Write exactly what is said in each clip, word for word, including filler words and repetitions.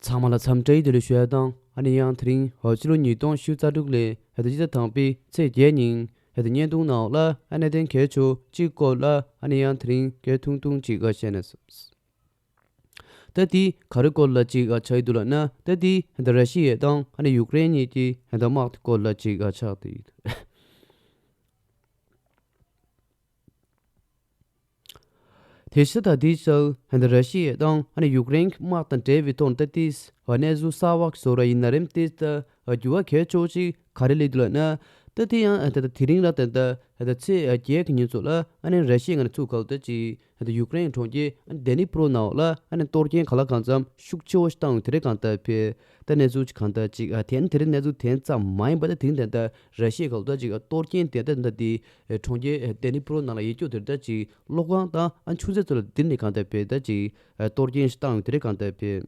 ཚང་མ་ལ་འཚམས་འདྲི་བདེ་ལེགས་ཞུ་ཡ་དང་། ཨ་ནི་ཡང་དེ་རིང་ཕྱི་ལོ་ཉིས་སྟོང་ཉི་ཤུ་རྩ་དྲུག་ལོའི་ཕྱི་ཟླ་དང་པོའི་ཚེས་བརྒྱད་ཉིན་བརྙན་ཐུང་ནང་ལ་ཨ་ནི་གནད་དོན་གལ་ཆེ་བོ་གཅིག་སྐོར་ལ་ཨ་ནི་ཡང་དེ་རིང་སྐད་ཐུང་ཐུང་ཅིག་བཤད་ན། ད་དེ་ག་རེ་སྐོར་ལ་ཅིག་ཆགས་ཀྱི་འདུག་ལབ་ན། ད་དེ་ར་ཤི་ཡ་དང་ཨ་ནི་ཡུཀ་རེན་གཉིས་ཀྱི་དམག་དེ་སྐོར་ལ་ཅིག་ཆགས་ཏེ། དེ་བཞིན་ད་དེའི་ཆར་ཧན་ད་ར་ཤི་ཡ་དང་ཨ་ནི་ཡུཀ་རེན་གྱི་དམག་དང་འབྲེལ་བའི་ཐོག་ནས་ད་ཏིས་གནས་ཚུལ་གསར་བ་བཟོ་ར་ཡིན་ན་རེམ། ཏིས་ད་འགྱུར་བ་གལ་ཆེ་བོ་ཅིག་ག་རེ་སླེབས་འདུག་ལབ་ན། ད་དེ་ཡང་ད་ད་དེ་རིང་ར་ད་ད་ད་ཚེས་བརྒྱད་ཀྱི་ཉིན་ཚོ་ལ་ཨ་ནི་ར་ཤི་ཡ་ངོས་ནས་ཚུར་ག་ལ་ད་ཅིག་ད་ཡུཀ་རེན་གྲོང་ཁྱེར་ཨ་ནི་ཌེ་ནི་པྲོ་ནང་ལ་ཨ་ནི་གཏོར་སྐྱོན་གང་ལ་གང་འཚམ་ཤུགས་ཆེ་བོ་ཞིག་བཏང་ཡོད། དེ་རེད་གང་ལྟར་ཕེ། ད་གནས་ཚུལ་ཅིག་གང་ལྟར་ཅིག་ཨ་དེ་ནི་དེ་རིང་གནས་ཚུལ་དེ་ཙམ་མ་ཡིན་པ། ད་དེ་རིང་ད་ལྟ་ར་ཤི་ཡ་གང་ལྟར་ཅིག་ཨ་གཏོར་སྐྱོན་དེ་ད་ད་དེ་ཨེ་གྲོང་ཁྱེར་ཨེ་ཌེ་ནི་པྲོ་ནང་ལ་ཡོད་རྒྱུ་དེ་རེད། ད་ཅིག་གློག་ཁང་དང་ཨ་ཆུ་ཚད་ཚོ་ལ་དེ་ནི་གང་ལྟར་ཕེ་ད་ཅིག་ཨ་གཏོར་སྐྱོན་ཞིག་བཏང་ཡོད། དེ་རེད་གང་ལྟར་ཕེ།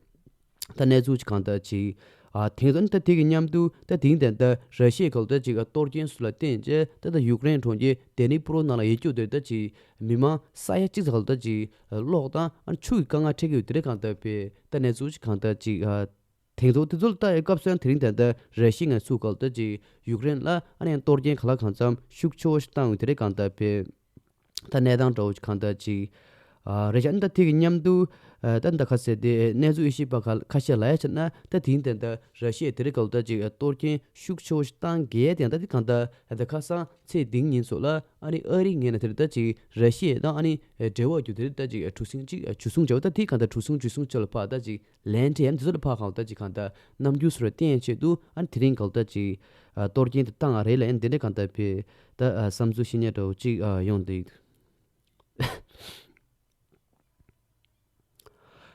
ད་གནས་ཚུལ་ཅིག་གང་ལྟར་ཅིག་ཨ་དེང་སང་ད་དེ་གི་མཉམ་དུ་ད་དེང་དེང་ད་ར་ཤི་ཡའི་གང་ལྟར་ཅིག་ཨ་གཏོར་སྐྱོན་སུ་ལ་བརྟེན་བྱས་ད་ད་ཡུཀ་རེན་གྲོང་ཁྱེར་ཌེ་ནི་པྲོ་ནང་ལ་ཡོད་རྒྱུ་དེ་ད་ཅིག་མི་མང་ས་ཡ་གཅིག་ཙམ་གང་ལྟར་ཅིག་ཨ་གློག་དང་ཨ་ཆུ་གི་དཀའ་ངལ་འཕྲད་ཀྱི་ཡོད། དེ་རེད་གང་ལྟར་ཕེ། ད་གནས་ཚུལ་ཅིག་གང་ལྟར་ཅིག་ཨ་དེང་སང་དེ་ཚོ་ལ་ལྟ་ཡའི་སྐབས་སུ་ཡང་དེ་རིང་དེང་ད་ར་ཤི་ཡ་ངོས་ཚུར་གང་ལྟར་ཅིག་ཡུཀ་རེན་ལ་ཨ་ནི་གཏོར་སྐྱོན་གང་ལ་གང་འཚམ་ཤུགས་ཆེ་བོ་ཞིག་བཏང་ཡོད། དེ་རེད་གང་ལྟར་ཕེ། ད་གནས་སྟངས་འདྲ་བོ་གང་ལྟར་ཅིག་ཨ་རེད་ཤག་ཨ་ནི་ད་དེ་གི་མཉམ་དུ་ཨ་ད་ད་ཁ་ཟེར་དེ་གནས་ཚུལ་དབྱེ་ཞིབ་པ་ཁ་ཁ་ཤས་ལ་ཡ་བྱས་ན། ད་དེང་དེང་ད་ར་ཤི་ཡས་དེ་རིང་གང་ལྟར་ཅིག་ཨ་གཏོར་སྐྱོན་ཤུགས་ཆེ་བོ་ཞིག་བཏང་གི་ཡོད། དེ་ཡང་ད་དེ་གང་ལྟར་ད་ཁ་སང་ཚེས་བདུན་ཉིན་སོགས་ལ་ཨ་ནི་ཨ་རིའི་ངོས་ནས་དེ་རིང་ད་ཅིག་ར་ཤི་ཡ་དང་ཨ་ནི་འབྲེལ་བ་རྒྱུ་དེ་རིང་ད་ཅིག་གྲོ་སྲིན་ཅིག་གྲོ་སྲིན་བྱ་བ་ད་དེ་གང་ལྟར་གྲོ་སྲིན་གྲོ་སྲིན་བྱ་ལ་ཕར་ད་ཅིག་ལན་འཕྲད་ཡ་འདི་ཚོ་ལ་ཕར་གང་ལྟར་ཅིག་གང་ལྟར་རྣམ་འགྱུར་སོགས་ལ་བརྟེན་ཆེད་དུ་ཨ་ནི་དེ་རིང་གང་ལྟར་ཅིག་ཨ་གཏོར་སྐྱོན་དེ་བཏང་བ་རེད་ལབ་ཡ་འདི་འདྲ་གང་ལྟར་ཕེ། ད་ཨ་བསམ་ཚུལ་བཤད་ཉན་འདྲ་བོ་ཅིག་ཨ་ཡོང་འདུག་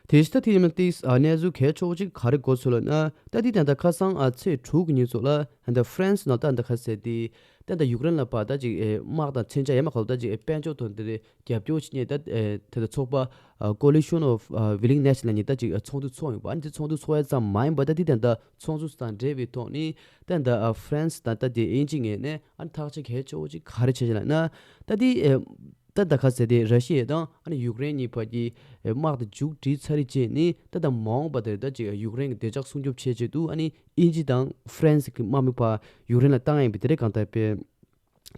དེ་བཞིན་ད་དེ་ཡིན་ཏིས་ཨ་གནས་ཚུལ་གལ་ཆེ་བོ་ཅིག་ག་རེ་གོ་ཚུལ་ལབ་ན། ད་དེ་དེ་ད་ཁ་སང་ཨ་ཚེས་དྲུག་གི་ཉིན་སོགས་ལ་ད་ཧྥ་རན་སི་ནང་ད་ད་ཁ་ཟེར་དེ་ད་ད་ཡུཀ་རེན་ལ་ཕར་ད་ཅིག་ཨེ་དམག་དང་མཚོན་ཆ་ཡ་མ་གང་ལྟར་ཅིག་ཨེ་དཔལ་འབྱོར་ཐོག་དེ་རེད་རྒྱབ་སྐྱོར་བྱེད་མཁན་ད་ཨེ་དེ་ད་ཚོགས་པ་ཨ་Coalition of ཨ་Willing Nation ལབ་མཁན་ད་ཅིག་ཨ་ཚོགས་འདུ་ཚོགས་ཡོང་བ། ཨ་ནི་དེ་ཚོགས་འདུ་ཚོགས་ཡ་ཙམ་མ་ཡིན་པ། ད་དེ་ད་ད་ཚོགས་འདུ་དང་འབྲེལ་བའི་ཐོག་ནས་ད་ད་ཨ་ཧྥ་རན་སི་དང་ད་དེ་དབྱིན་ཇི་ངོས་ནས་ཨ་ནི་ཐག་གཅོད་གལ་ཆེ་བོ་ཅིག་ག་རེ་བྱས་ཤག་ལབ་ན། ད་དེ་ཨེ་ད་ད་ཁ་ཟེར་དེ་ར་ཤི་ཡ་དང་ཨ་ནི་ཡུཀ་རེན་གཉིས་བར་གྱི་དམག་དེ་མཇུག་སྒྲིལ་ཚར་རེད་བྱས་ནས་ད་ད་མ་འོངས་པ་དེར་ད་ཅིག་ཡུཀ་རེན་གྱི་བདེ་འཇགས་སྲུང་སྐྱོབ་བྱེད་ཆེད་དུ་ཨ་ནི་དབྱིན་ཇི་དང་ཧྥ་རན་སི་གི་དམག་མི་ཕར་ཡུཀ་རེན་ལ་བཏང་ཡ་ཡིན་པའི་དེ་རེད་གང་ལྟར་ཕེ།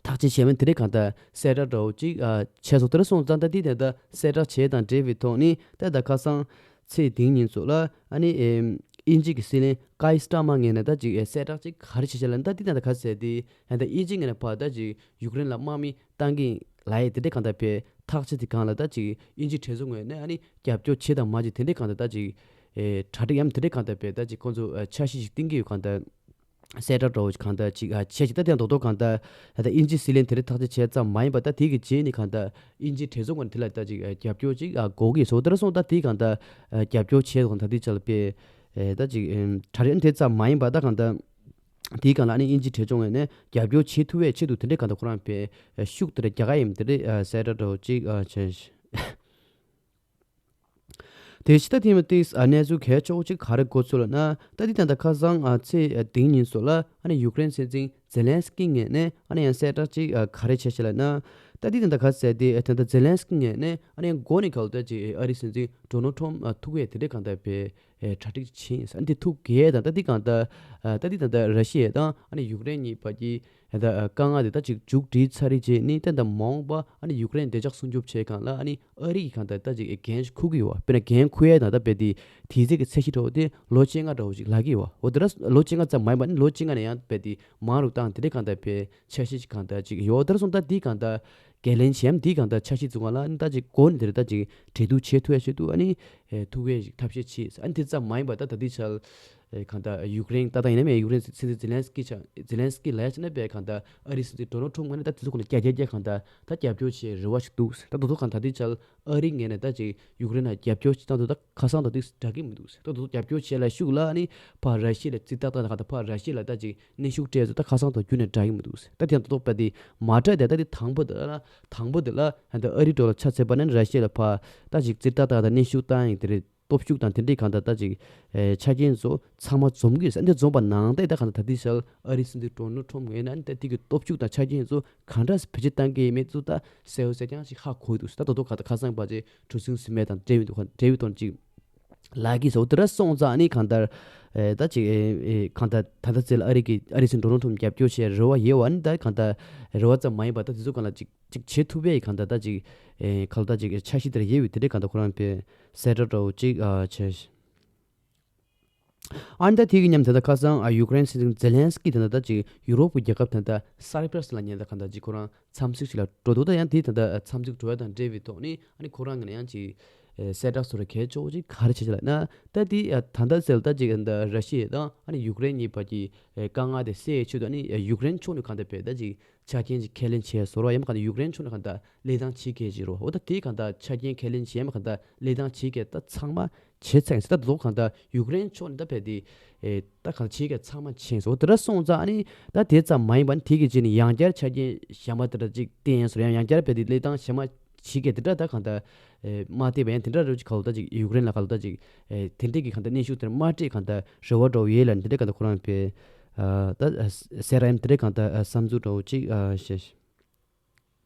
ཐག་གཅོད་བྱས་མིན་དེ་རེད་གང་ལྟར་གསལ་བསྒྲགས་འདྲ་བོ་ཅིག་ཨ་བྱས་སོང་། དེ་རེད་སོང་ཙང་ད་དེ་ད་ད་གསལ་བསྒྲགས་བྱས་དང་འབྲེལ་བའི་ཐོག་ནས་ད་ད་ཁ་སང་ཚེས་བདུན་ཉིན་སོགས་ལ་ཨ་ནི་ཨེམ་དབྱིན་ཇི་གི་སྲིད་བློན་ཀའི་སི་ཊར་མར་ངོས་ནས་ད་ཅིག་ཨེ་གསལ་བསྒྲགས་ཅིག་ག་རེ་བྱས་ཤག་ལབ་ན། ད་དེ་ད་ད་ག་ཟེར་དེ་ད་དབྱིན་ཇི་ངོས་ནས་ཕར་ད་ཅིག་ཡུཀ་རེན་ལ་དམག་མི་བཏང་གི་ལབ་ཡས་དེ་འདྲ་གང་ལྟར་ཕེ། ཐག་གཅོད་དེ་སྒང་ལ་ད་ཅིག་དབྱིན་ཇི་གྲོས་ཚོགས་ངོས་ནས་ཨ་ནི་རྒྱབ་སྐྱོར་བྱེད་དང་མ་བྱེད་དེ་འདྲ་གང་ལྟར་ད་ཅིག་ཨེ་གྲ་སྒྲིག་ཡམ་དེ་འདྲ་གང་ལྟར་ཕེ། ད་ཅིག་ཁོང་ཚོ་ཨ་འཆར་གཞི་ཞིག་བཏིང་གི་ཡོད་གང་ལྟར་གསལ་བསྒྲགས་འདྲ་བོ་ཞིག་གང་ལྟར་ཅིག་ཨ་བྱས་ཅིག་ད་དེ་ཡང་རྡོག་རྡོག་གང་ལྟར་ད་དབྱིན་ཇི་སྲིད་བློན་དེ་འདྲ་ཐག་གཅོད་བྱས་ཙམ་མ་ཡིན་པ། ད་དེ་གི་རྗེས་ནས་གང་ལྟར་དབྱིན་ཇི་གྲོས་ཚོགས་ངོས་ནས་དེ་ལ་ད་ཅིག་ཨ་རྒྱབ་སྐྱོར་ཅིག་ཨ་དགོས་ཀྱི་ཡོད་ཟེར་བ་དེ་འདྲ་སོང་། ད་དེ་གང་ལྟར་ཨ་རྒྱབ་སྐྱོར་བྱས་དང་ད་དེ་ཆ་ལ་ཕེ། ཨེ་ད་ཅིག་ཨེམ་གྲ་སྒྲིག་དེ་ཙམ་མ་ཡིན་པ། ད་གང་ལྟར་དེའི་སྒང་ལ་ཨ་ནི་དབྱིན་ཇི་གྲོས་ཚོགས་ངོས་ནས་རྒྱབ་སྐྱོར་བྱེད་ཐུབ་པའི་ཆེད་དུ་དེ་འདྲའི་གང་ལྟར་ཁོ་རང་ཕེ་ཤུགས་དེ་འདྲ་རྒྱག་ག་ཡིན་དེ་འདྲའི་ཨ་གསལ་བསྒྲགས་འདྲ་བོ་ཅིག་ཨ་བྱས། དེ་ཕྱི་ད་ཐེངས་མ་ཏིས་ཨ་གནས་ཚུལ་གལ་ཆེ་བོ་ཅིག་ག་རེ་གོ་ཚུལ་ལབ་ན། ད་འདི་ད་ལྟ་ཁ་སང་ཨ་ཚེས་ཨ་བདུན་ཉིན་སོགས་ལ་ཨ་ནི་ཡུཀ་རེན་སྲིད་འཛིན་ཛེ་ལན་སི་ཀི་ངོས་ནས་ཨ་ནི་ཡང་གསལ་བསྒྲགས་ཅིག་ཨ་ག་རེ་བྱས་ཤག་ལབ་ན། ད་འདི་ད་ལྟ་ག་ཟེར་དེ་ཨ་ད་ལྟ་ཛེ་ལན་སི་ཀི་ངོས་ནས་ཨ་ནི་མགོ་ནས་གང་ལྟར་ཅིག་ཨ་རིའི་སྲིད་འཛིན་ཌོ་ནལ་ཊམ་ཨ་ཐུག་ཡས་དེ་འདྲའི་གང་ལྟར་བས་ཨེ་གྲ་སྒྲིག་ཕྱིན་ཡིན་ཟེར། ཨ་འདི་ཐུག་གི་ཡས་དང་ད་འདི་གང་ལྟར་ཨ་ད་འདི་ད་ལྟ་ར་ཤི་ཡ་དང་ཨ་ནི་ཡུཀ་རེན་གཉིས་བར་གྱི་ཨ་ད་ཨ་དཀའ་ངལ་དེ་ད་ཅིག་མཇུག་སྒྲིལ་ཚར་རེད་བྱས་ནས། ད་ད་མ་འོངས་པ་ཨ་ནི་ཡུཀ་རེན་བདེ་འཇགས་སྲུང་སྐྱོབ་བྱེད་སྒང་ལ་ཨ་ནི་ཨ་རི་གིས་གང་ལྟར་ད་ཅིག་འགན་ཞིག་འཁུར་གྱི་ཡོད་པ། དཔེར་ན་འགན་འཁུར་ཡས་དང་ད་དཔེ་དེ་དུས་ཚོད་ཀྱི་ཚད་གཞི་འདྲ་བོ་དེ་ལོ་བཅོ་ལྔ་འདྲ་བོ་ཞིག་ལབ་ཀྱི་ཡོད་པ། འོ་དེ་འདྲ་ལོ་བཅོ་ལྔ་ཙམ་མ་ཡིན་པ་ནི་ལོ་བཅོ་ལྔ་ནས་ཡང་དཔེ་དེ་མང་རུ་བཏང་དེ་འདྲའི་གང་ལྟར་བས་འཆར་གཞི་ཞིག་གང་ལྟར་ཅིག་ཡོད། དེ་འདྲ་སོང་ཙང་ད་འདི་གང་ལྟར་འགན་ལེན་བྱེད་ཡམ་འདི་གང་ལྟར་འཆར་གཞི་བཟོ་སྒང་ལ་ནི་ད་ཅིག་མགོ་ནས་དེ་རེད། ད་ཅིག་གྲོས་བསྡུར་བྱེད་ཐུབ་ཡ་ཆེད་དུ་ཨ་ནི་ཨེ་ཐུག་ཡས་ཞིག་ཐབས་ཤེས་བྱས། ཨ་ནི་དེ་ཙམ་མ་ཡིན་པ་ད་ད་ལྟའི་ཆར་ཨེ་གང་ལྟར་ཡུཀ་རེན་ཏག་ཏག་ཡིན་ན་མིན་ཡུཀ་རེན་སྲིད་འཛིན་ཛེ་ལན་སི་ཀི་ཆ་ཛེ་ལན་སི་ཀི་ལབ་ཡ་ཆ་ན་བས་གང་ལྟར་ཨ་རིའི་སྲིད་འཛིན་ཌོ་ནལ་ཊམ་ངོས་ནས་ད་དེ་ཚོ་ཁོ་ན་བརྒྱ་ཆ་བརྒྱ་གང་ལྟར་ད་རྒྱབ་སྐྱོར་བྱེད་རེ་བ་ཞིག་འདུག་ད་དེ་ཚོ་གང་ལྟར་ད་ལྟའི་ཆར་ཨ་རིའི་ངོས་ནས་ད་ཅིག་ཡུཀ་རེན་ལ་རྒྱབ་སྐྱོར་བྱེད་སྟངས་དེ་ད་ཁ་སང་ད་དེ་འདྲ་གི་མི་འདུག་ད་དེ་ཚོ་རྒྱབ་སྐྱོར་བྱེད་ལ་ཤུགས་ལ་ཨ་ནི་ཕར་ར་ཤི་ཡ་ལ་རྩིས་ཏག་ཏག་ད་གང་ལྟར་ཕར་ར་ཤི་ཡ་ལ་ད་ཅིག་གནོན་ཤུགས་སྤྲད་ཚོ་ད་ཁ་སང་དང་ཁྱོན་ནས་འདྲ་གི་མི་འདུག་ད་དེ་ཡང་ད་དོག་པ་དེ་མ་འདྲ་དེ་ད་དེ་དང་པོ་དེ་ལ་དང་པོ་དེ་ལ་ད་ཨ་རི་འགྲོ་ལ་ཆ་ཚད་པ་ནི་ར་ཤི་ཡ་ལ་ཕར་ད་ཅིག་རྩིས་ཏག་ཏག་ད་གནོན་ཤུགས་བཏང་ཡིན་དེ་རེད། སྟོབས་ཤུགས་དང་དེ་འདྲའི་གང་ལྟར་ད་ཅིག་ཨེ་ཆ་རྐྱེན་ཚོ་ཚང་མ་འཛོམས་ཀྱི་ཡོད་ཟེར། འདི་འཛོམས་པ་ནང་བཞིན་ད་གང་ལྟར་ད་ལྟའི་ཆར་ཨ་རིའི་སྲིད་འཛིན་ཌོ་ནལ་ཊམ་ངོས་ནས་ཨ་ནི་ད་དེ་གི་སྟོབས་ཤུགས་དང་ཆ་རྐྱེན་ཚོ་གང་འདྲ་བེད་སྤྱོད་བཏང་གི་ཡོད་མེད་ཚོ་ད་གསལ་པོ་གསལ་རྐྱང་ཞིག་ཧ་གོ་གི་འདུག་ད་དོ་དོ་ག་ད་ཁ་སང་བར་ཆད་གྲུ་གཟིངས་ཟིན་མེད་དང་འབྲེལ་བའི་འདུག་འབྲེལ་བའི་ཐོག་ཅིག་ ལག་གི་སོ་དེ་འདྲ་སོང་ཙང་ཨ་ནི་གང་ལྟར་ཨེ་ད་ཅིག་ཨེ་ཨེ་གང་ལྟར་ད་ལྟ་ཚེ་ལ་ཨ་རི་གི་ཨ་རི་སྲིད་འཛིན་ཌོ་ནལ་ཊམ་རྒྱབ་སྐྱོར་བྱེད་རེ་བ་ཡོད་པ་ཨ་ནི་ད་གང་ལྟར་རེ་བ་ཙམ་མ་ཡིན་པ་ད་དེ་ཚོ་གང་ལ་ཅིག་ཅིག་བྱེད་ཐུབ་པའི་གང་ལྟར་ད་ཅིག་ཨེ་གང་ལྟར་ཅིག་འཆར་གཞི་དེ་འདྲ་ཡོད་པའི་དེ་འདྲའི་གང་ལྟར་ཁོ་རང་པའི་གསལ་བསྒྲགས་འདྲ་བོ་ཅིག་ཨ་བྱས། ཨ་ནི་ད་དེ་གི་མཉམ་དུ་ད་ཁ་སང་ཨ་ཡུཀ་རེན་སྲིད་འཛིན་ཛེ་ལན་སི་ཀི་དེ་འདྲ་ད་ཅིག་ཡུ་རོབ་ཀྱི་རྒྱལ་ཁབ་དེ་འདྲ་སའི་པྲ་སི་ལ་ཉེ་ད་གང་ལྟར་ཅིག་ཁོ་རང་འཚམས་གཟིགས་ཤིག་ལ་འགྲོ་འདུག་ད་ཡང་དེ་དེ་འདྲ་འཚམས་གཟིགས་འགྲོ་ཡ་དང་འབྲེལ་བའི་ཐོག་ནས་ཨ་ནི་ཁོ་རང་གི་ནས་ཡང་ཅིག་ཨེ་གསལ་བསྒྲགས་སོ་རེ་གལ་ཆེ་བོ་ཅིག་ག་རེ་བྱེད་ཅིག་ལབ་ན། ད་དེ་ཨ་ད་ལྟ་ཟེར་ད་ཅིག་ད་ར་ཤི་ཡ་དང་ཨ་ནི་ཡུཀ་རེན་གཉིས་བར་གྱི་ཨེ་དཀའ་ངལ་དེ་སེལ་ཡའི་ཆེད་དུ་ཨ་ནི་ཡུཀ་རེན་ཕྱོགས་ནས་གང་ལྟར་བས་ད་ཅིག་ཆ་རྐྱེན་ཅིག་ཁས་ལེན་བྱས་སོ་ར་ཡང་གང་ལྟར་ཡུཀ་རེན་ཕྱོགས་ནས་གང་ལྟར་ལས་དང་བྱེད་མཁན་ཅིག་རོ། འོ་ད་དེ་གང་ལྟར་ཆ་རྐྱེན་ཁས་ལེན་བྱས་མ་གང་ལྟར་ལས་དང་བྱེད་མཁན་ད་ཚང་མ་བྱས་ཚར་ཡིན་ཟེར། ད་ལོ་གང་ལྟར་ཡུཀ་རེན་ཕྱོགས་ནས་ད་བས་དེ་ཨེ་ད་གང་བྱེད་མཁན་ཚང་མ་བྱས་སོ། འོ་དེ་འདྲ་སོང་ཙང་ཨ་ནི་ད་དེ་ཙམ་མ་ཡིན་པ་ནི་དེ་གི་རྗེས་ནས་ཡང་བསྐྱར་ཆ་རྐྱེན་གཞན་པ་དེ་འདྲ་ཅིག་བསྟན་སོ་ར་ཡང་ཡང་བསྐྱར་བས་དེ་ལས་དང་གཞན་མ་བྱེད་མཁན་དེ་འདྲ་ད་གང་ལྟར་ཨེ་མ་བལྟས་པ་ཡང་དེ་འདྲ་རེ་ཅིག་གང་ལྟར་ཅིག་ཡུཀ་རེན་ལ་གང་ལྟར་ཅིག་ཨེ་དེ་འདྲས་ཀྱི་གང་ལྟར་གནོན་ཤུགས་དེ་མ་སྤྲད་གང་ལྟར་རེ་བ་འདྲ་བོ་ཡོད་ལ་འདི་འདྲས་གང་ལྟར་ཁོ་རང་པའི་ཨ་ད་ཨ་སེ་ར་ཡམ་འདི་འདྲས་གང་ལྟར་ཨ་བསམ་ཚུལ་འདྲ་བོ་ཅིག་ཨ་བཤད།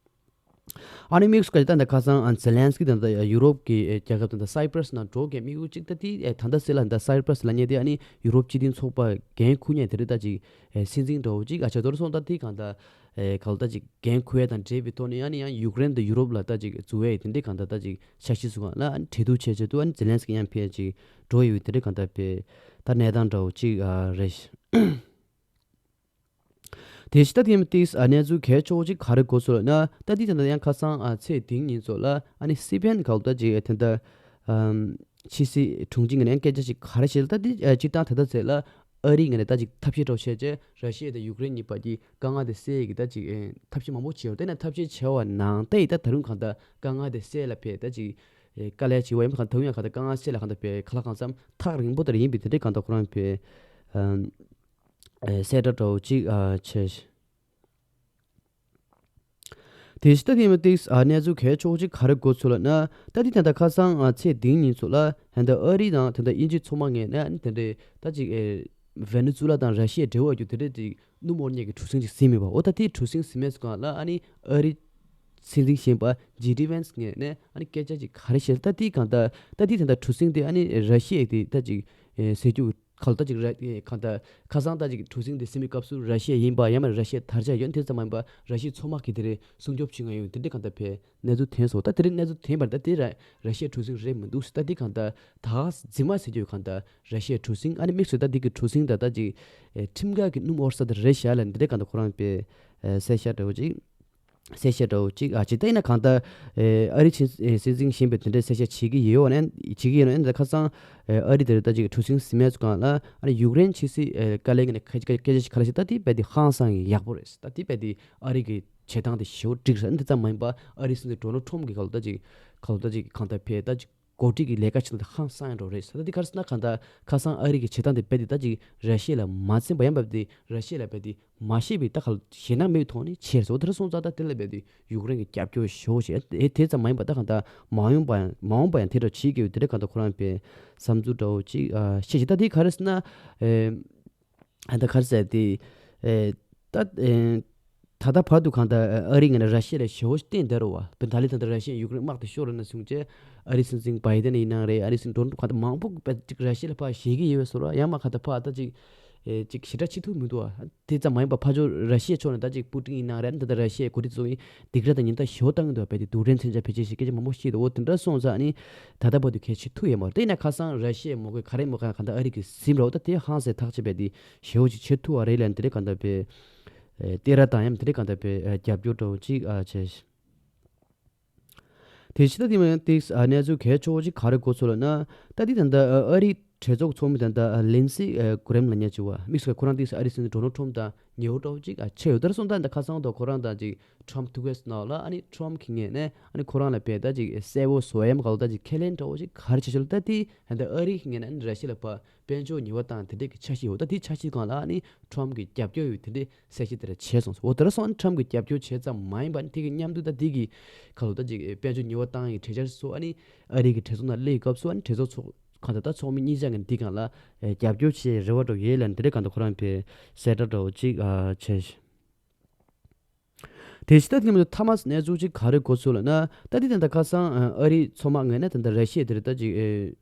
ཨ་ནི་དམིགས་སུ་བཀར་ད་ད་ཁ་སང་ཨ་ཛེ་ལན་སི་ཀི་དང་ད་ཡུ་རོབ་ཀྱི་ཨེ་རྒྱལ་ཁབ་དང་ད་སའི་པྲ་སི་ནང་འགྲོ་མཁན་དམིགས་ཡུལ་གཅིག་ད་དེ་ཨེ་ད་ལྟ་སེ་ལ་ད་སའི་པྲ་སི་ལ་ཉེ་དེ་ཨ་ནི་ཡུ་རོབ་སྤྱི་མཐུན་ཚོགས་པ་འགན་འཁུར་མཁན་དེ་རིགས་ད་ཅིག་ཨེ་སྲིད་འཛིན་འདྲ་བོ་ཅིག་ཨ་ཆ་དོར་སོང་ད་དེ་གང་ད་ཨེ་གང་ད་ཅིག་འགན་འཁུར་ཡ་དང་འབྲེལ་བའི་ཐོག་ནས་ཨ་ནི་ཡང་ཡུཀ་རེན་དང་ཡུ་རོབ་ལ་ད་ཅིག་འཛུལ་བའི་དེ་འདྲའི་གང་ད་ད་ཅིག་འཆར་གཞི་བཟུང་བ་ལ་ཨ་ནི་གྲོས་བསྡུར་བྱས་བྱས་དུས་ཨ་ནི་ཛེ་ལན་སི་ཀི་ཡང་ཕེབས་ཅིག་འགྲོ་ཡོད་དེ་འདྲའི་གང་ད་པའི་ད་གནས་སྟངས་འདྲ་བོ་ཅིག་ཨ་རེད། དེ་ཕྱི་ད་ཐེངས་ཏིག་ཨ་གནས་ཚུལ་གལ་ཆེ་བོ་ཅིག་ག་རེ་གོ་སོང་ལབ་ན། ད་ཏིག་དེ་འདྲ་ཡང་ཁ་སང་ཨ་ཚེས་བདུན་ཉིན་ཚོ་ལ་ཨ་ནི་སི་པན་ག་ལ་ད་ཅིག་དེ་འདྲ་ཨམ་ཕྱི་སྲིད་དྲུང་ཆེ་ངོས་ནས་སྐད་ཆ་ཅིག་ག་རེ་བཤད་ལ་ད་ཏིག་ཨ་སྤྱིར་བཏང་ད་ལྟ་ཚེ་ལ་ཨ་རི་ངོས་ནས་ད་ཅིག་ཐབས་ཤེས་འདྲ་བོ་བྱས་རྗེས་ར་ཤི་ཡ་དང་ཡུཀ་རེན་གཉིས་བར་གྱི་དཀའ་ངལ་དེ་སེལ་ཡས་ཀྱི་ད་ཅིག་ཨེ་ཐབས་ཤེས་མང་པོ་བྱས་ཡོད། དེ་ནས་ཐབས་ཤེས་བྱས་པ་ནང་ད་ཡིན་ད་ད་རུང་གང་ལྟར་དཀའ་ངལ་དེ་སེལ་ལ་ཕེ་ད་ཅིག་ཨེ་དཀའ་ལས་བྱས་པ་ཡིན་པ་གང་ད་རུང་ཡང་གང་ལྟར་དཀའ་ངལ་སེལ་ལ་གང་ལྟར་ཕེ་ག་ལ་གང་འཚམ་ཐག་རིང་པོ་ལྟར་ཡིན་པའི་དེ་འདྲའི་གང་ལྟར་ཁོ་རང་ཕེ་ཨམ། ཨེ་གསལ་བསྒྲགས་འདྲ་བོ་ཅིག་ཨ་བྱས། དེ་ཕྱི་ད་ཐེངས་མ་ཏིག་ཨ་གནས་ཚུལ་གལ་ཆེ་བོ་ཅིག་ག་རེ་གོ་ཚུལ་ལབ་ན། ད་ཏིག་ད་ལྟ་ཁ་སང་ཨ་ཚེས་བདུན་ཉིན་ཚོ་ལ་ད་ལྟ་ཨ་རི་དང་ད་ལྟ་དབྱིན་ཇི་ཚོགས་མ་ངོས་ནས་ཨ་ནི་དེ་འདྲའི་ད་ཅིག་ཨེ་ཝེ་ནེ་ཛུ་ལ་དང་ར་ཤི་ཡའི་འབྲེལ་བ་རྒྱུ་དེ་འདྲའི་ཅིག་སྣུམ་དབོར་མཁན་གྱི་གྲུ་གཟིངས་ཅིག་ཟིན་མེད་པ། འོ་ད་དེའི་གྲུ་གཟིངས་ཟིན་མེད་སུ་གང་ལ་ཨ་ནི་ཨ་རི་སྲིད་འཛིན་གཞོན་པ་ཇེ་ཌི་ཝན་སི་ངོས་ནས་ཨ་ནི་སྐད་ཆ་ཅིག་ག་རེ་བཤད་ད་ཏིག་གང་ལྟར་ད་ཏིག་ད་ལྟ་གྲུ་གཟིངས་དེ་ཨ་ནི་ར་ཤི་ཡའི་དེ་ད་ཅིག་ཨེ་ཟེར་རྒྱུ་ག་ལ་ད་ཅིག་ར་ཨེ་གང་ལྟར་ཁ་སང་ད་ཅིག་གྲུ་གཟིངས་དེ་ཟིན་པའི་སྐབས་སུ་ར་ཤི་ཡ་ཡིན་པ་ཡང་མིན་ར་ཤི་ཡའི་དར་ཆ་ཡོད་དེ་ཙམ་མ་ཡིན་པ་ར་ཤི་ཡའི་མཚོ་དམག་གིས་དེ་རེ་སྲུང་སྐྱོབ་བྱེད་མཁན་ཡོད་དེ་འདྲ་གང་ལྟར་ཕེ་གནས་ཚུལ་ཐོན་སོང་། ད་དེ་རེ་གནས་ཚུལ་ཐོན་པར་ད་དེ་ར་ར་ཤི་ཡའི་གྲུ་གཟིངས་རེད་མི་འདུག་ད་དེ་གང་ལྟར་ད་རྫི་མ་ཟེར་རྒྱུ་གང་ལྟར་ར་ཤི་ཡའི་གྲུ་གཟིངས་ཨ་ནི་དམིགས་སུ་ད་དེ་གི་གྲུ་གཟིངས་ད་ད་ཅིག་ཨེ་ཁྲིམས་འགལ་གྱི་སྣུམ་དབོར་ས་དེ་རེད་ཤག་ལ་འདི་འདྲ་གང་ལྟར་ཁོ་རང་ཕེ་ཨེ་གསལ་བཤད་འདྲ་བོ་ཅིག་གསལ་བཤད་འདྲ་བོ་གཅིག་ཨ་ཅིག་ད་ཡིན་ན་གང་ལྟར་ཨེ་ཨ་རི་ཕྱི་ཨེ་སྲིད་འཛིན་གཞོན་པས་དེ་འདྲའི་གསལ་བཤད་བྱེད་ཀྱི་ཡོད་ནས་བྱེད་ཀྱི་ཡོད་ནས་ད་ཁ་སང་ཨེ་ཨ་རི་དེར་ད་ཅིག་གྲུ་གཟིངས་ཟིན་མེད་ཚོ་གང་ལ་ཨ་ནི་ཡུཀ་རེན་ཕྱི་སྲིད་ཨེ་བཀའ་བློན་ངོས་ནས་ཁ་ཁ་སྐད་ཆ་ཞིག་ག་ལ་ཞིག་ད་དེ་རྦད་དེ་ཧང་སང་ཡག་པོ་རེད། ད་དེ་རྦད་དེ་ཨ་རི་གི་བྱེད་སྟངས་དེ་ཞེ་པོ་འགྲིག་རེད། འདི་ཙམ་མ་ཡིན་པ་ཨ་རི་སྲིད་འཛིན་ཌོ་ནལ་ཊམ་གྱི་ག་ལ་ད་ཅིག་ག་ལ་ད་ཅིག་གང་ལྟར་ཕེ་ད་ཅིག་འགོ་ཁྲིད་ཀྱི་ལས་ཀ་བྱེད་སྟངས་དེ་ཧང་སང་ཡང་འགྲོ་རེད། ད་དེ་ག་རེ་ཟེར་ན་གང་ལྟར་ཁ་སང་ཨ་རི་གི་བྱེད་སྟངས་དེ་རྦད་དེ་ད་ཅིག་ར་ཤི་ཡ་ལ་མ་འཛེམ་པ་ཡང་རྦད་དེ་ར་ཤི་ཡ་ལ་རྦད་དེ་མ་ཤེས་པའི་ད་ག་ལ་ཞེད་སྣང་མེད་ཐོག་ནས་བྱས་སོ། དེ་འདྲ་སོང་ཙང་ད་དེ་ལ་རྦད་དེ་ཡུཀ་རེན་གྱི་རྒྱབ་སྐྱོར་ཞེ་པོ་བྱས། ཨེ་དེ་ཙམ་མ་ཡིན་པ་ད་གང་ལྟར་མ་འོངས་པ་ཡང་མ་འོངས་པ་ཡང་དེ་འདྲ་བྱེད་ཀྱི་ཡོད་དེ་འདྲ་གང་ལྟར་ཁོ་རང་པའི་བསམ་ཚུལ་འདྲ་བོ་ཅིག་ཨ་བཤད་ཅིག་ད་དེ་ག་རེ་ཟེར་ན་ཨེ་ཨ་ད་ག་རེ་ཟེར་དེ་ཨེ་ད་ཨེ་ད་ལྟ་བར་དུ་གང་ལྟར་ཨ་རི་ངོས་ནས་ར་ཤི་ཡ་ལ་ཞེ་པོ་བརྟེན་བསྡད་རེད་བ། བས་ད་ལི་ད་ལྟ་ར་ཤི་ཡ་ཡུཀ་རེན་དམག་དེ་ཤོར་རེད་ན་བྱུང་རྗེས་ཨ་རི་སྲིད་འཛིན་བྷའི་ཌེན་ཡིན་ནའང་རེད། ཨ་རི་སྲིད་འཛིན་ཌོ་ནལ་ཊམ་གང་ལྟར་མང་པོ་དཔེ་ཅིག་ར་ཤི་ཡ་ལ་ཕར་ཞེད་ཀྱི་ཡོད་པའི་བཟོ་འདྲ། ཡང་མ་གང་ལྟར་ཕར་ད་ཅིག་ཨེ་ཅིག་ཞེ་དྲག་བྱེད་ཐུབ་མི་འདུག་ཨ། དེ་ཙམ་མ་ཡིན་པར་ཕར་ཕྱོགས་ར་ཤི་ཡའི་ཕྱོགས་ནས་ད་ཅིག་པུ་ཏིན་ཡིན་ནའང་རེད། ད་ལྟ་ར་ཤི་ཡའི་འགོ་ཁྲིད་ཚོ་ཡིན་སྡིགས་ར་དང་ཉེན་བརྡ་ཞེ་པོ་བཏང་གི་འདུག་བས་དེ་རྡུལ་ཕྲན་མཚོན་ཆ་བེད་སྤྱོད་བྱེད་སྐད་ཆ་མང་པོ་བཤད་འདུག་འོ་དེ་འདྲ་སོང་ཙང་ཨ་ནི་ད་ལྟ་བར་དུ་གལ་ཆེ་ཐུག་ཡོད་མ་རེད། དེ་ཡིན་ན་ཁ་སང་ར་ཤི་ཡའི་མོ་གོས་ག་རེ་མོ་ག་གང་ལྟར་ཨ་རི་གིས་ཟིན་རོགས་ད་དེ་ཧང་སེ་ཐག་ཆོད་པས་དེ་ཞེ་པོ་ཅིག་བྱེད་ཐུབ་པ་རེད་ལབ་དེ་འདྲ་གང་ལྟར་བས་ཨེ་སྟེར་ར་དང་ཡང་དེ་འདྲ་གང་ལྟར་བས་ཨེ་རྒྱབ་སྐྱོར་འདྲ་བོ་ཅིག་ཨ་བྱས། དེ་ཕྱི་ད་དེ་མ་ཡང་ཏིག་ཨ་གནས་ཚུལ་གལ་ཆེ་བོ་ཅིག་ག་རེ་གོ་ཚུལ་ལབ་ན། ད་དེ་ད་ལྟ་ཨ་རིའི་གྲོས་ཚོགས་ཚོགས་མི་ད་ལྟ་ལིན་སི་ཨ་གྷི་རེམ་ལབ་མཁན་ཅིག་བ། དམིགས་སུ་ཁོ་རང་ཏིག་ཨ་རིའི་སྲིད་འཛིན་ཌོ་ནལ་ཊམ་དང་ཉེ་བོ་འདྲ་བོ་ཅིག་ཨ་ཆགས་ཡོད། ད་རེས་སོང་ད་ད་ཁ་སང་དུ་ཁོ་རང་དང་ཅིག་ཊམ་ཐུག་གི་ནང་ལ་ཨ་ནི་ཊམ་གྱི་ངོས་ནས་ཨ་ནི་ཁོ་རང་ལ་བས་ད་ཅིག་གསལ་བོ་བཟོ་ཡ་མ་ག་ལ་ད་ཅིག་ཁས་ལེན་འདྲ་བོ་ཅིག་ག་རེ་བྱེད་ཆོག་ལ། ད་དེ་ད་ལྟ་ཨ་རི་གི་ངོས་ནས་ཨ་ནི་ར་ཤི་ཡ་ལ་ཕར་དཔལ་འབྱོར་ཉེས་པ་བཏང་དེ་འདྲས་ཀྱི་འཆར་གཞི་ཡོད། ད་དེའི་འཆར་གཞི་སྒང་ལ་ཨ་ནི་ཊམ་གྱི་རྒྱབ་སྐྱོར་ཡོད་དེ་འདྲས་གསལ་བཤད་དེ་འདྲ་བྱས་སོང་། འོ་དེ་འདྲ་སོང་ཨ་ནི་ཊམ་གྱི་རྒྱབ་སྐྱོར་བྱས་ཙམ་མ་ཡིན་པ་ཨ་ནི་དེ་གི་མཉམ་དུ་ད་དེ་གི་ཁ་ལོ་ད་ཅིག་དཔལ་འབྱོར་ཉེས་པ་བཏང་ཡི་གྲོས་འཆར་སོགས་ཨ་ནི་ཨ་རི་གི་གྲོས་ཚོགས་ནང་སླེབས་སྐབས་སུ་ཨ་ནི་གྲོས་ཚོགས་ཚོགས་གང་ལྟར་ད་ཚོགས་མི་གཉིས་ཆ་ངན་འདི་སྒང་ལ་རྒྱབ་སྐྱོར་བྱེད་རེ་བ་འདྲ་ཡོད་ལ་འདི་འདྲས་གང་ལྟར་ཁོ་རང་ཕའི་གསལ་བསྒྲགས་འདྲ་བོ་ཅིག་བྱས། དེ་ཕྱི་ད་དེ་མ་ཐ་མ་གནས་ཚུལ་ཅིག་ག་རེ་གོ་ཚུལ་ལབ་ན། ད་དེ་ད་ལྟ་ཁ་སང་ཨ་རིའི་མཚོ་དམག་ངོས་ནས་ད་ལྟ་ར་ཤི་ཡ་དེར་ད་ཅིག་ཨེ་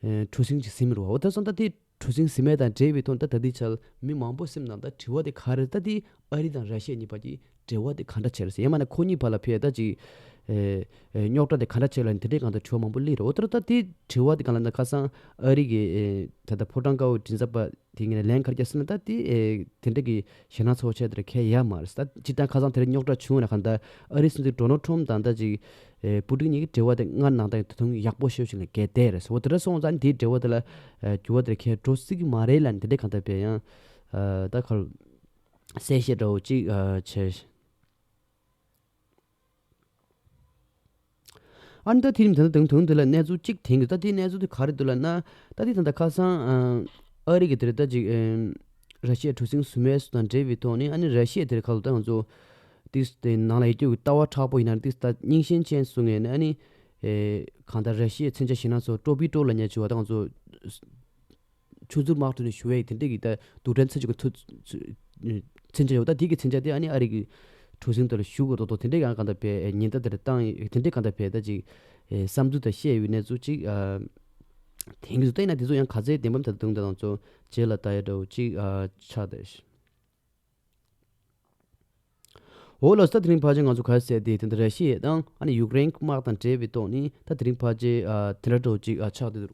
ཨེ་གྲུ་གཟིངས་ཅིག་ཟིན་རེད་བ། འོ་ད་སོང་ད་དེ་གྲུ་གཟིངས་ཟིན་མེད་དང་འབྲེལ་བའི་ཐོག་ད་ད་ལྟའི་ཆར་མི་མང་པོ་སེམས་ནང་ད་དྲི་བ་དེ་ག་རེ་ད་དེ་ཨ་རི་དང་ར་ཤི་ཡ་གཉིས་བར་གྱི་འབྲེལ་བ་དེ་ག་འདྲ་བྱས་རེད་ཟེར། ཡང་མིན་ན་ཁོ་གཉིས་བར་ལ་ཕར་ད་ཅིག་ཨེ་ཨེ་རྙོག་དྲ་དེ་ག་འདྲ་བྱས་ལ་དེ་འདྲའི་སྒང་དུ་དྲི་བ་མང་པོ་སླེབས་རེད། འོ་ད་ད་དེ་དྲི་བ་དེ་སྒང་ལ་ད་ཁ་སང་ཨ་རི་གི་ཨེ་ད་ལྟ་ཕོ་བྲང་དཀར་པོའི་མགྲིན་ཚབ་པ་དེ་ངས་ལན་ག་རེ་བརྒྱབ་ཟེར་ན། ད་དེ་ཨེ་དེ་འདྲ་གི་ཞེད་སྣང་ཚ་པོ་བྱས་དེ་ར་གལ་ཡོད་མ་རེད། ད་སྤྱིར་བཏང་ཁ་སང་དེ་རིང་རྙོག་དྲ་བྱུང་བ་ན་གང་ལྟར་ཨ་རིའི་སྲིད་འཛིན་ཌོ་ནལ་ཊམ་དང་ད་ཅིག་ཨེ་པུ་ཏིན་གཉིས་ཀྱི་འབྲེལ་བ་དེ་སྔར་ནང་ལྟར་དུས་ཐུང་ཡག་པོ་ཤོས་ཤིག་ལ་གལ་ཏེ་རེད། འོ་དེ་འདྲ་སོང་ཙང་དེའི་འབྲེལ་བ་དེ་ལ་ཨེ་འགྱུར་བ་དེ་ར་གལ་འགྲོ་སྲིད་ཀྱི་མ་རེད་ལབ་ནས་དེ་འདྲའི་གང་ལྟར་བས་ཡང་ཨེ་ད་ག་རེ་གསལ་བཤད་འདྲ་བོ་ཅིག་ཨེ་བྱས། ཨ་ནི་ད་དེ་རིང་ད་ལྟ་དུང་དུང་དེ་ལ་གནས་ཚུལ་གཅིག་དེང་གི་ད་དེའི་གནས་ཚུལ་དེ་ག་རེ་འདུག་ལབ་ན། ད་དེ་ད་ལྟ་ཁ་སང་ཨ་ཨ་རི་གི་དེ་རེད་ད་ཅིག་ཨེམ་ར་ཤི་ཡའི་གྲུ་གཟིངས་ཟིན་མེད་སོགས་དང་འབྲེལ་བའི་ཐོག་ནས། ཨ་ནི་ར་ཤི་ཡ་དེ་རེད་ཁ་ལོ་ད་ང་ཚོ་ཏིས་དེ་ནང་ལ་ཡོད་རྒྱུ་གི་ལྟ་བ་མཁྲེགས་པོ་ཡིན་ན་ཏིས་ད་རྙིང་ཞེན་ཅན་གསུང་ངེས་ནས། ཨ་ནི་ཨེ་གང་ལྟར་ར་ཤི་ཡའི་མཚོན་ཆ་ཞེད་སྣང་ཚོ་ཊོར་པི་ཌོ་ལབ་མཁན་ཅིག་བ་ད་ང་ཚོ་ཆུ་མཛོད་དམག་གྲུ་ནས་ཞུ་བའི་དེ་འདྲས་ཀྱི་ད་རྡུལ་ཕྲན་ཚོན་ཆ་གི་མཚོན་ཆ་ཡོད། ད་དེ་གི་མཚོན་ཆ་དེ་ཨ་ནི་ཨ་རི་གི་གྲུ་གཟིངས་དེ་ལ་ཞུ་དགོས་མདོག་མདོག་དེ་འདྲས་ཀྱང་གང་ལྟར་བས་ཉེན་བརྡ་དེ་འདྲ་བཏང་ཡོད། དེ་འདྲས་གང་ལྟར་བས་ད་ཅིག་ཨེ་བསམ་ཚུལ་དང་བཤད་ཡོད་གནས་ཚུལ་ཅིག་ཨ་དེང་གི་ཚོ་ལྟ་ཡིན་ན་དེ་ཚོ་ཡང་ག་ཚད་བདེན་པ་ད་དུང་ད་ང་ཚོ་རྗེས་ལ་ལྟ་ཡ་འདྲ་བོ་ཅིག་ཨ་ཆགས་བསྡད། འོ་ལགས་སོ། ད་དེ་རིང་ཕལ་ཆེར་ང་ཚོ་ག་རེ་ཟེར་དེ་དེ་འདྲ་ར་ཤི་ཡ་དང་ཨ་ནི་ཡུཀ་རེན་དམག་དང་འབྲེལ་བའི་ཐོག་ནས་ད་དེ་རིང་ཕལ་ཆེར་ཨ་དེ་འདྲ་འདྲ་བོ་ཅིག་ཨ་ཆགས་བསྡད་འདུག